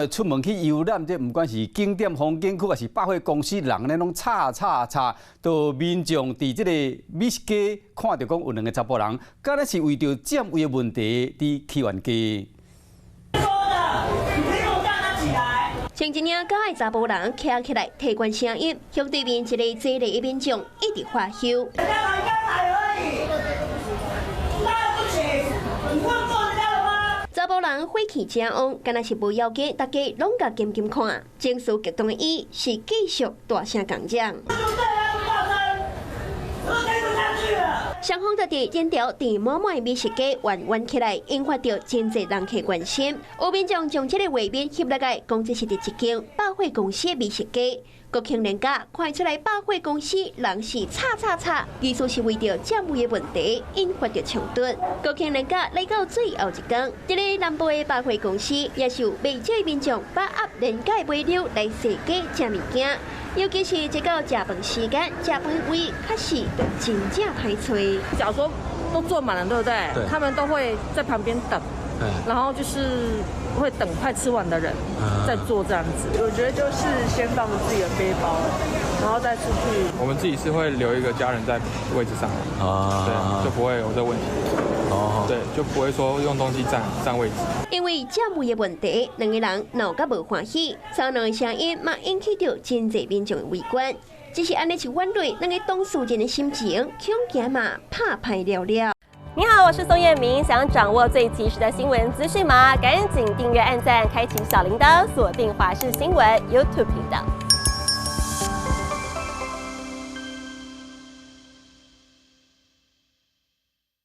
出門去遊覽，這毋管是景點、風景區，抑是百貨公司，人呢攏吵吵吵，都民眾佇這个美食街看著講有兩个查埔人，敢若是為著佔位的問題佇起冤家。前一領九个查埔人徛起來提懸聲音，向對面一个坐咧的民眾一直發唏。人家來剛來而已，當然不行，你問過人家了嗎？查埔人火氣誠旺，敢若是無要緊，大家攏共緊緊看。情緒激動的伊是繼續大聲講講。雙方就佇人潮佇滿滿的美食街玩玩起來，引發著真濟人客關心。有民眾將這个畫面翕落來，講這是佇一間百貨公司的美食街。國慶連假看出來百貨公司人是吵吵吵，意思是為著佔位的問題引發著衝突。國慶連假來到最後一天，佇咧南部的百貨公司也是有袂少民眾把握連假尾溜來踅街食物件。尤其是這到食飯時間，食飯位確實真正歹揣。假如說都坐滿了，對不對？對。他們都會在旁邊等，然後就是會等快吃完的人再坐這樣子。我覺得就是先放自己的背包，然後再出去。我們自己是會留一個家人在位置上，啊，對，就不會有這個問題。哦，對，就不會說用東西佔佔位置。因為佔位的問題，兩个人鬧甲無歡喜，吵鬧的聲音嘛引起著真濟民眾的圍觀。只是按呢一反對，兩个當事人的心情恐驚嘛拍歹了了。你好，我是宋燕明，想掌握最及時的新聞資訊嗎？趕緊訂閱、按讚、開啟小鈴鐺，鎖定華視新聞 YouTube 頻道。